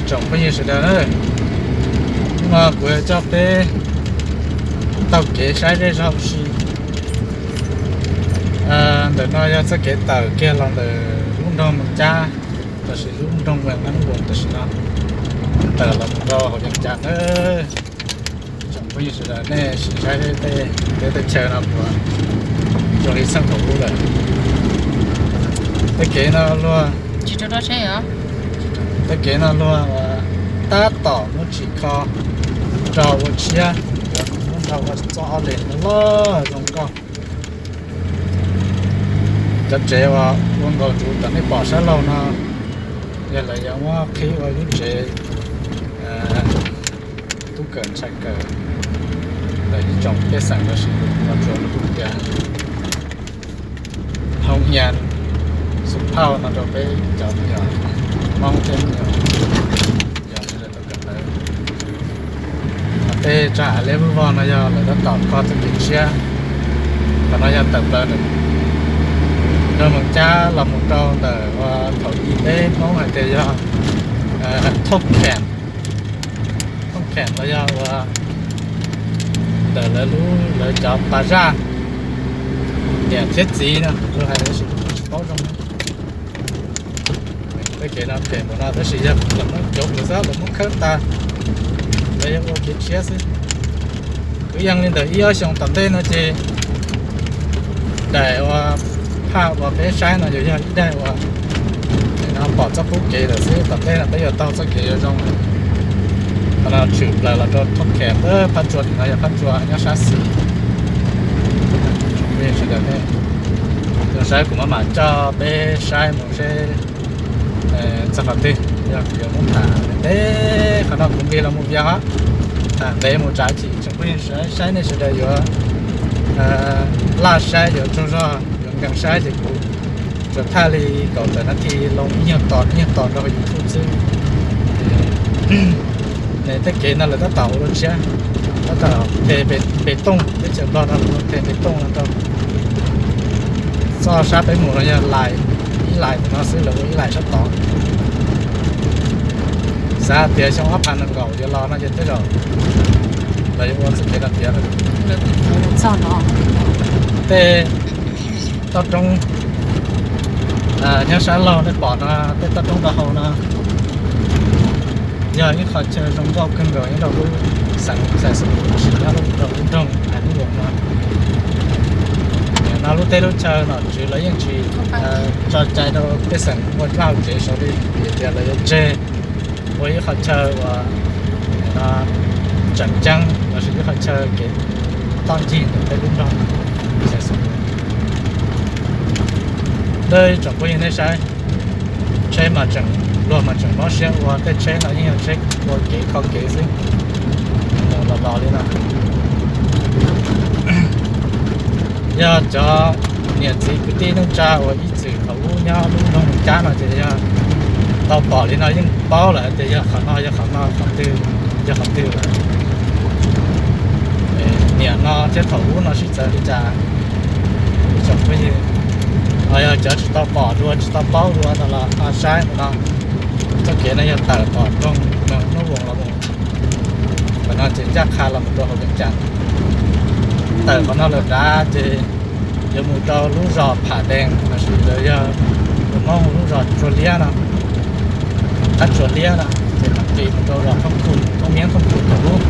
Tsoom phooj ywg sawv daws na, hnub no kuv yuav coj peb taug kev saib zej zog ua si. Ntawm no yog txoj kev tawm kiag los ntawm lub nroog Moos Cab, tab sis lub nroog Moos Cab tam sim no tawm los mus rau hauv Vees Cas na. Tsoom phooj ywg sawv daws, nej sim saib tej teb tej chaw no puas zoo li txheej thaum ub lawm. Tej kev no luag, tej kev no luag tab tom muab tsim kho rau ua tshiab, yuav muab nrog ua txoj ob leeg loj zoo nkauj. Cov tsev uas ua nkaus ntsuv tom nej pom sab laug no, yog lawv yuav muab qhib ua lub tsev tub kawm ntxhais kawm ntawm ib tsoom pej xeem los sis los rau lub tias hoo ias xu phauj no rau peb cov me nyuam Hmoob thiab me nyuam yos sawv daws tau kawm ntawv. Tej tsag av liab vog no yog lawv tab tom kho txoj kev tshiab. Qhov no yog tawm plaws nram Moos Cab los mus rau ntawm uas thaum ub peb Hmoob hais tias yog Thoj Khem, Thoj Khem los yog uas ntawm lawv lub, lawv cov pas zaj, niam thiab txiv no, kuv hais tab sis kuv tsis paub zoo. Tej kev no phem npaum no tab sis yog lawv muab cov lawv xab lawv muab khawb tas, lawv yog ua kev tshiab xwb. Kwv yees li ntawm ib ob xyoos tom ntej no ces daim uas phaj uas peb saib no yuav yog ib daim uas no pom txoj qub kev lawm xwb, tom ntej no peb yuav taug txoj kev yuav zoo. Qhov no tshwm plaws los rau Thoj Khem, phab tsua tim no yog phab tsua nyob sab xis. Sawv daws nej saib kuv maj mam coj peb saib mus seb txog qhov twg, yog kuv yuav muab tham ntev, qhov no kuv nqis los mus vias hos, tham ntev mus tsam tsis tsoom phooj ywg saib nej sawv daws yuav laj saib yuav tsaug zog yuav nkees saib ces kuv tsuas thaj li kaum tawm nas this loo ib nyuag tos ib nyuag tos rau hauv YouTube xwb. Tej kev no lawv tab tom ua dua tshiab, tab tom tes pes tooj, teb chaws Nplog no lawv tes pes tooj no rau. Txoj sab peb mus no yog lais, ib lais ntawm no xwb, lawv ua ib lais sab tod. Xav tias xyoo ob phav nees nkaum yuav los no ces tej zaum lawv yuav ua txoj kev no tiav lawm. Tej toj roob nyob sab laug nej pom no, tej toj roob rau hauv no yog ib qho chaw zoo nkauj kawg nkaus nyob rau lub xeev Xais Xoom Pus, tab sis nyob rau lub nroog Hais Lub Voos no. No lub teb lub chaw nom tswv lawv yeej tsis tso cai rau pej xeem ua dab hauv tsev saud li, vim tias lawv yuav tseg ua ib qho chaw uas tseem ceeb los sis ib qho chaw kev toj ncig ntawm peb lub nroog Xais Xoom Pus. Tsoom phooj ywg nej saib, tsheb mas tseem, luag mas tseem mob siab ua, tej tsheb no yeej yog tsheb ua kev kho kev xwb. Los los li no, yog cov niam txiv kwv tij neej tsa uas ib txwm thaum ub nyob lub nroog Moos Cab no ces yog tau pom li no yeej paub lawm tias yog qhov no yog qhov no, qhov twg yog qhov twg lawm. Niam no thiab thaum ub no sib txawv li cas, tsoom phooj ywg. Ho yog cov tsis tau pom dua tsis tau paub dua no los ho saib ntawm no, txoj kev no yog tawm tom nroog Hnub Voos los mus, qhov no ces ncaj qha los mus rau hauv Vees Cas. Tawm qhov no lawm nrad ces yuav mus rau lub zos Pham Dees los sis yog tus Hmoob hu lub zos Tsua Liab no, qab Tsua Liab no, ces mam nqis mus rau zos Thoob Khu, Thoob Miab Thoob Khu thaum ub.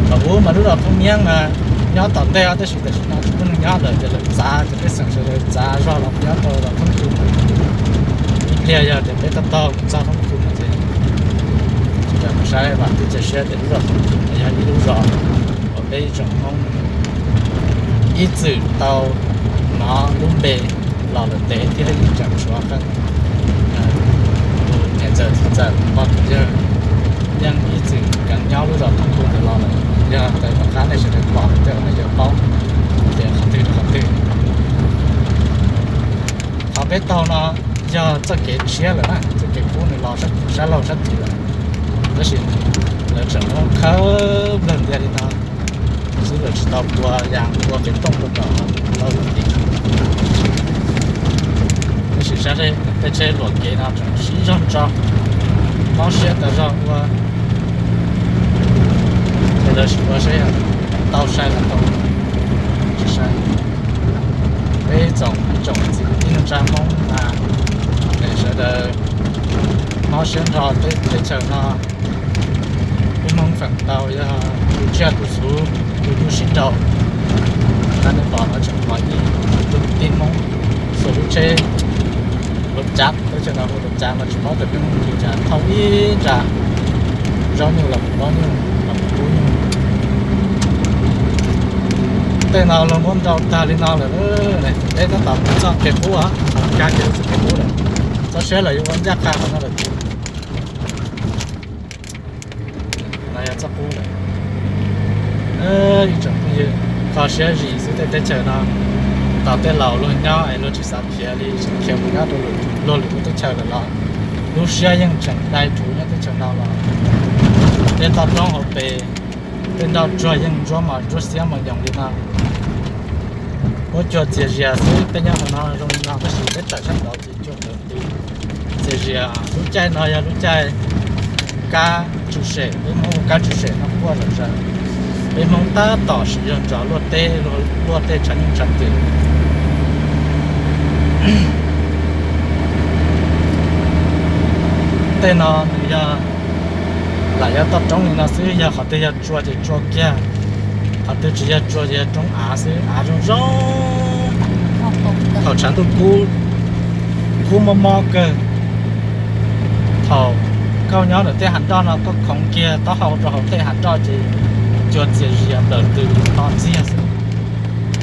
Thaum ub mas lub zos Thoob Miab mas nyob tom ntej os, tab sis tam sim no tsis muaj neeg nyob lawm ces lawv txav, cov pej xeem sawv daws txav zog los nyob rau zos Thoob Khu. Ib pliag yog tias peb taug taug mus txog Thoob Khu no ces tsis kam mus saib, vam thiab cia siab tias lub zos Thoob Khu no yog ib lub zos uas peb ib tsoom Hmoob ib txwm tau hnov lub npe los lawm ntev thiab ib tsoom tshuav qeej, niam ntxawm txiv ntxawm pog yawg yeej ib txwm kheev nyob lub zos Thoob Khu ntawd los lawm. Yog ntawd tom qab nej sawv daws pom tej no yuav paub tias qhov twg rau qhov twg. Qhov peb taug no yog txoj kev tshiab lawm na, txoj kev kub nws los sab laug sab tid lawm, tab sis lawv tseem muab khawb nplawg ntias li no xwb, lawv tsis tau pua yas pua qe tooj rau tom lauj tid. Tab sis saib tej tsheb luam kev no tseem sib zog ntso, Mob siab tas zog ua, ces lawv sim ua saib yog tau sai los tau tsis sai. Peb tsoom ib tsoom txiv kwv tij neej tsa Hmoob mas sawv daws mob siab nrho teb chaws no. Peb Hmoob feem ntau yog tus tsiaj tus txhu, tus tub sib nraus, nej pom no tseem pom ib tug tij Hmoob xuas lub tsheb luv cav, teb chaws no hu luv cav mas tsis paub tias peb Hmoob hu cas, thauj ib nra zaub nyuj los mus pob nyuj los mus pub nyuj. Tej no luag muab nrau tag li no lawm, peb tab tom mus txoj kev qub, nkag kiag txoj kev qub lawm. Txoj siab lawm yuav ua ncaj qha qhov no lawm. No yog txoj qub lawm. Ib tsoom phooj ywg, kho siab zim xwb, tej teb chaws no tos tej laus luag nyob es luag tsis xav khiav li, tseem khiav mus nyob rau luag lwm lub teb chaws lawm los lub siab yeej tseem dai rhuv nyob teb chaws no los. Tej toj roob hauv pes, tej nroj tsuag yeej ntsuab mos ntsuab xiab mos nyoos li no. Huab cua txias zias xwb, peb nyob hauv no zoo li no tab sis peb tawm sab nraud ces cua tawm nti txias zias. Lub caij no yog lub caij kab tsw sem, peb Hmoob ua kab tsw sem no quaj zom zaws. Peb Hmoob tab tom sim zog ntsos luaj teb, luaj tej tshav nyuj tshav twm. Tej no nws yog lam yog toj roob li no xwb, yog qhov twg yog tsua ces tsua kiag, qhov twg tsis yog tsua ces yog roob av xwb, av zoo zoo. Thaum tshav ntuj kub, kub mob mob kawg, thaum koj nyob ntawm tej hav nroj no koj khoov kiag taub hau rau hauv tej hav nroj ces cua txias zias nplawm tws to ntxiag xwb.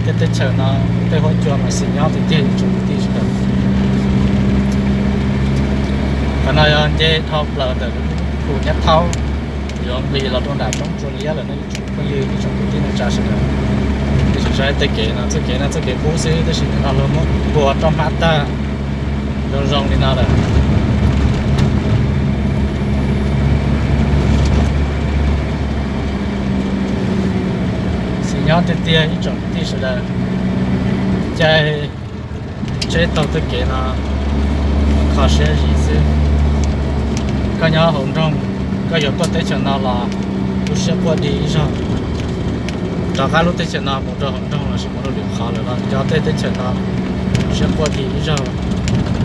Tej teb chaws no tej huab cua mas xis nyob tiag tiag ib tsoom kwv tij sawv daws. Qhov no yog nce dhau plaws ntawm lub hu Nyab Thaub yuav nqis los rau nram roob Tsua Liab lawm no ib tsoom phooj ywg ib tsoom kwv tij neej tsa sawv daws. Ib tsoom saib tej kev no, txoj kev no txoj kev qub xwb tab sis nim no luag muab puas roj hmab tag zoo zoo li no lawm. Xis nyob tiag tiag ib tsoom kwv tij sawv daws. Caij tsheb taug tej kev no kho siab zim xwb. Koj nyob hauv nroog, koj yuav tuaj teb chaws no los lub siab quaj dig ib zaug. Rov qab lub teb chaws no mus rau hauv nroog lossis mus rau lwm qhov lawm los nco tej teb chaws no siab quaj dig ib zaug.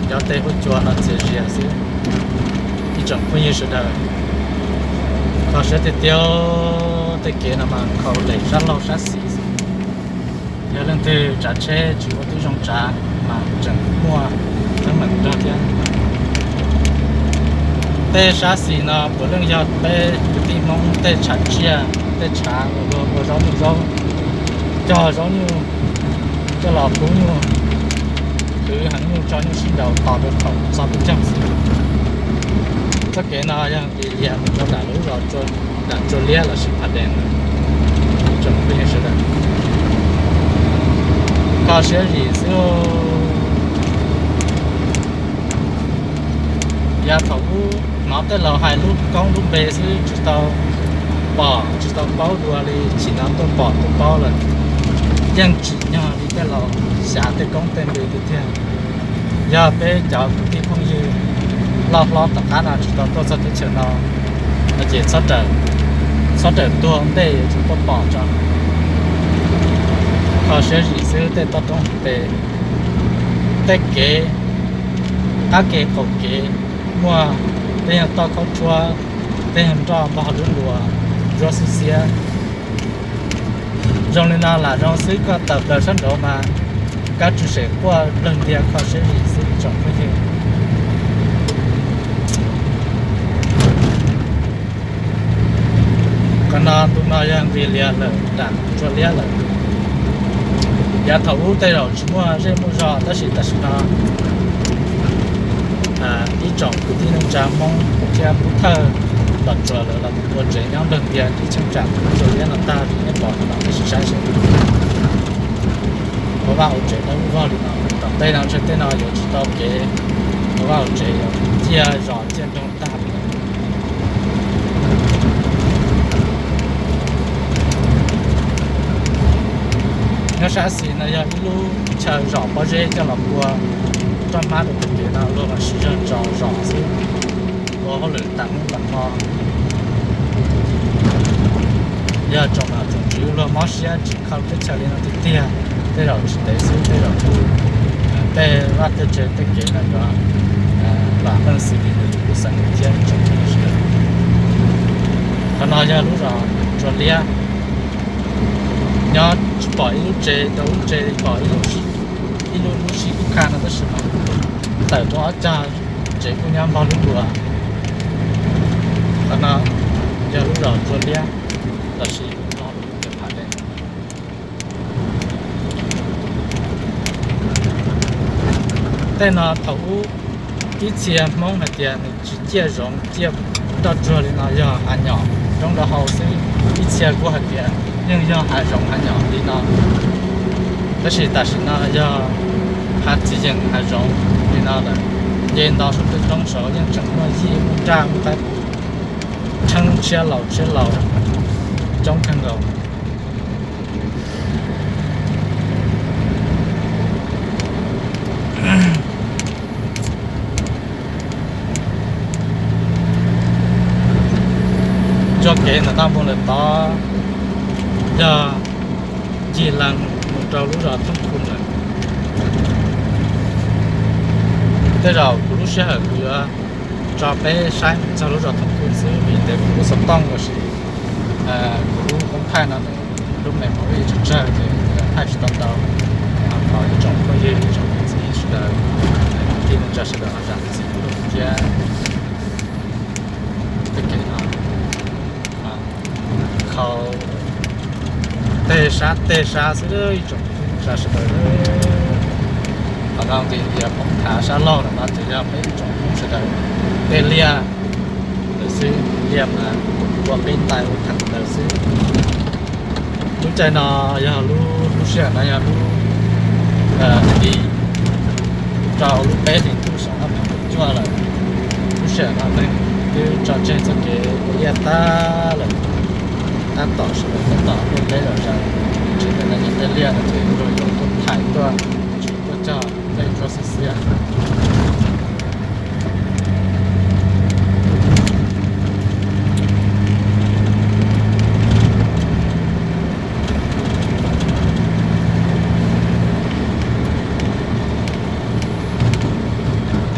Nco tej huab cua no txias zias xwb. Ib tsoom phooj ywg sawv daws, kho siab tiag tiag, tej kev no mas khaus lem sab laug sab xis xwb. Yog leej twg tsav tsheb tsis ua tib zoo tsav mas tseem muaj teeb meem nrog thiab. Tej sab xis no puav leej yog peb kwv tij Hmoob tej tshav tsiaj, tej tshav uas luag ua zaub nyuj zaub, cog zaub nyuj, coj los pub nyuj, khwv heev nyuj tso nyuj sib nraus tos rau thaum txog peb caug xwb. Txoj kev no yog nqis lias mus rau nram lub zos, nram Tsua Liab lossis Phav Dees lawm, ib tsoom phooj ywg sawv daws. Kho siab zim xwb. Yav thaum ub hnov tej laus hais lub koob lub npe xwb tsis tau pom tsis tau paub dua li, chim no tuaj pom tuaj paub lawm. Yeej tsim nyog li tej laus xyav tej koob tej npe tiag tiag. Yog peb cov kwv tij phooj ywg loj hlob tom qab no tsis tau tuaj txog teb chaws no no ces txhob rawm tuag ntej yuav tsum tuaj pom tso. Kho siab zim xwb, tej toj roob hauv pes, tej kev, qab kev qaum kev muaj tej nyuag toj khaub tshuab, tej nyuag nroj npog lub luas, ntsuab xwb xiab. Zoo li no lam zoo xwb, koj tawm plaws sab nraud mas kab tsw sem quaj plawg ntiag, kho siab zim xwb tsoom phooj ywg. Qhov no ntu no yog nqis lias lawm nram Tsua Liab lawm. Yav thaum ub tej zaum tsis muaj zej muaj zos tab sis tam sim no ib tsoom kwv tij neej tsa Hmoob thiab Pub Thawj los tsuas lawv los ua tsev nyob nplawg ntiag ib cheeb tsam Tsua Liab no tag li nej pom no, nej sim saib seb. Ua vaj ua tsev dawb vog li no, tom tej no ntshe tej no yuav tsis tau kev ua vaj ua tsev, yuav ciaj zos ciaj nroog tag li. Nyob sab xis no yog ib lub chaw zom pob zeb coj los pua roj hmab rau tus kev no, luag los siv zog tso zom xwb. Ua hauj lwm tas hnub tas hmo, yog tsoom niam tsoom txiv luag mob siab tsis kho teb chaws li no tiag tiag, tej zaum tsis ntev xwb tej zaum tej vaj tej tsev tej kev no yuav plam meej xws li lub xeev thiab tsoom sawv daws. Qhov no yog lub zos Tsua Liab, nyob tsis pom ib lub tsev rau lub tsev li, pom ib lub, ib lub lub sij lub kha no tab sis mas tawm rau ob cag tsev kuj nyob npog lub dua. Qhov no yog lub zos Tsua Liab, los sis lub no lub Nyab Pham Dej. Tej no thaum ub ib txhia Hmoob hais tias nws tsis ciaj zoov ciaj roj tsuag li no yog hav nyom roob rau hau xwb, ib txhia kuj hais tias yeej yog hav zoov hav nyom li no. Tab sis tam sim no yog hav txiv yeem hav zoov li no lawm, nce nto saum tej roob saud yeej tseem muaj yij muaj raj muaj qaib qus, tsheeb tshiab laus tshiab laus coob kawg nkaus. Txoj kev ntawm no mus lawm tod yog ncig lees mus rau lub zos Thoob Khu lawm. Tej zaum kuv lub sij hawm kuv yuav tso peb saib mus txog lub zos Thoob Khu xwb vim tias kuv lub xov tooj los sis kuv lub koob thaij no nws lub memory tsawg tsawg ces thaij tsis tau ntau. Thov ib tsoom phooj ywg ib tsoom niam txiv sawv daws, kwv tij neej tsa sawv daws ho zam txim thiab. Tej kev no khau tej sab tej sab xwb ib tsoom phooj ywg sawv daws. Qhov no ces yog poob thav sab laug lawm no ces yog peb ib tsoom phooj sawv daws, tej liaj ntawd xwb, liaj mas ua qib ntais ua theem ntawd xwb. Lub caij no yog lub, lub sij hawm no yog lub hlis rau lub peb hlis ntuj xyoo ob phav kaum cuaj lawm. Lub sij hawm no neeg twb tso tseg txoj kev ua liaj tag lawm, tab tom sawv daws tab tom luaj teb zom zaws, tsis tas no ces tej liaj no ces luag yuav tuaj thaiv tuaj, tuaj cog tej tsuab xiab xiab.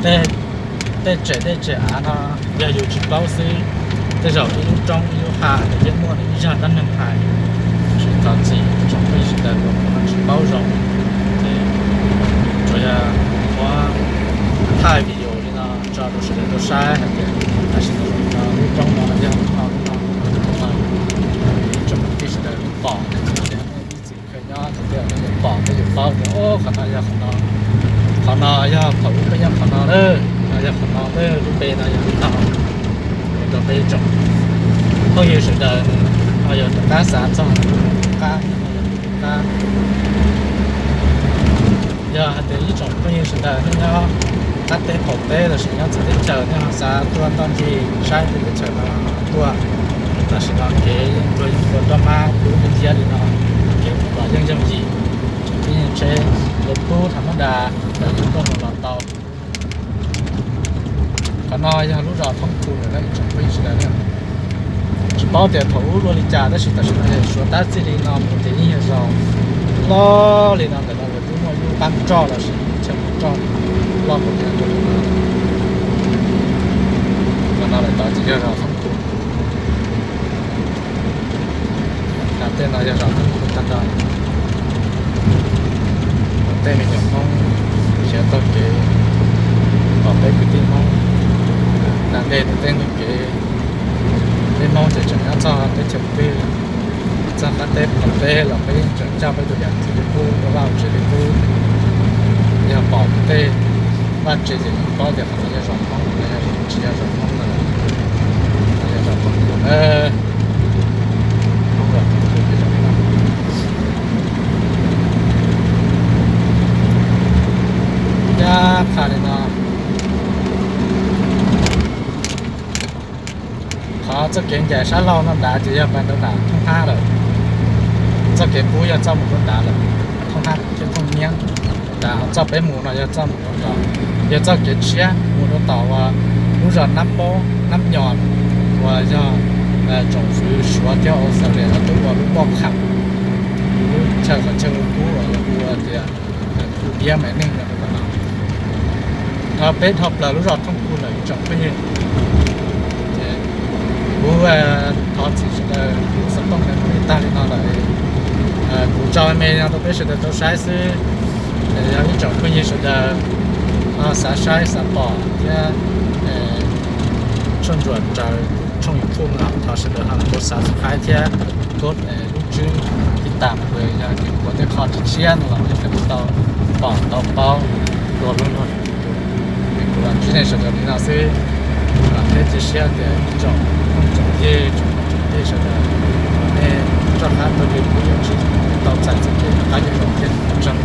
Tej, tej tsev dej tsev av no yog yus tsis paub xwb, tej zaum ib lub roob ib lub hav nws yeej muaj nws ib zaj dab neeg hais. Tsis txhob txim tsoom phooj ywg sawv daws uas tsis paub zoo, ces tsuas yog muab thaij video li no tso rau sawv daws tau saib hais tias tam sim no lub roob no yog lub no lub no, ib tsoom kwv tij sawv daws pom ces ib txwm kawg nyob tias nej yuav pom nej yuav paub tias o qhov no yog qhov no, qhov no yog thaum ub peb nyob qhov no lawm, no yog qhov no lawm, lub npe no yog li no. Mus rau peb tsoom phooj ywg sawv daws ho yuav rov qab xav txog qab, qab. Yog hais tias ib tsoom phooj ywg sawv daws nej nyob qab teb qaum teb los sis nyob txawv teb chaws nej ho xav tuaj ntoj ncig saib peb teb chaws no tuaj, tam sim no kev yeej luag yeej ua roj mab dub nciab li no, kev mus los yeej yooj yim, tseem tib yeej tsheb, lawv pub thaum mab das, lawv tuaj mus los tau. Qhov no yog lub zos Thoob Khu lawm na ib tsoom phooj ywg sawv daws na. Tsis paub tias thaum ub luaj li cas tab sis tam sim no yog suav tab txij li no mus ces yeej yog zos loj li no ntawm no lawm, twb muaj ib lub qab roj los sis chaw mus roj loj npaum li no. Qhov no lawm tod ces yog zos Thoob Khu. Tej no yog zos Thoob Khu tag nrho. Tej me nyuam Hmoob khiav taug kev, pom peb kwv tij Hmoob da dej tej ntug kev. Peb Hmoob ces tseem nyob txog teb chaws twg, txog qab teb qaum teb los peb yeej tseem coj peb tus yam ntxwv li qub, ua vaj ua tsev li qub. Yog pom tej vaj tsev ces yeej paub tias qhov no yog zos Hmoob, qhov no yog tsis yog zos Hmoob na, no yog zos Thoob Khu na. Hmoob zos Thoob Khu ces zoo li no. Ncaj qha li no. Qhov txoj kev ncaim sab laug no nrad ces yog pas ntawd nram thooj hab lawm. Txoj kev pub yog txoj mus rau nrad lawm, thooj hab thiab thooj nyiab. Nrad ho txoj peb mus no yog txoj mus rau tom, yog txoj kev tshiab mus rau tom uas lub zos Nab Poob, Nab Nyos, uas yog tsoom fwv Suav thiab Australia lawv twb ua lub poj kham, lub chaw qhov chaw ua kub los yog ua tias ua iab me neej no. Nrog peb dhau plaws lub zos Thooj Khu lawm ib tsoom phooj ywg. Ces kuv thov txim sawv daws, kuv xov tooj no kuj tag li no lawm. Kuv tso me no rau peb sawv daws tau saib xwb. Yog ib tsoom phooj ywg sawv daws xav saib xav pom thiab tshuaj ntsuam raws tshooj YouTube no, thov sawv daws ho pab subscribe thiab kos lub tswb tiv tam, yog tias kuv ua tej qho tshiab no los nej thiaj li tau pom tau paub dua lub luag. Kuv los ntsib nej sawv daws li no xwb. Vam thiab cia siab tias ib tsoom phooj tsoom ywg, tsoom tsoom tij sawv daws, nej rov qab tuaj li kuv yuav tsum tau txais txoj kev noj qab nyob zoo thiab ua tsaug.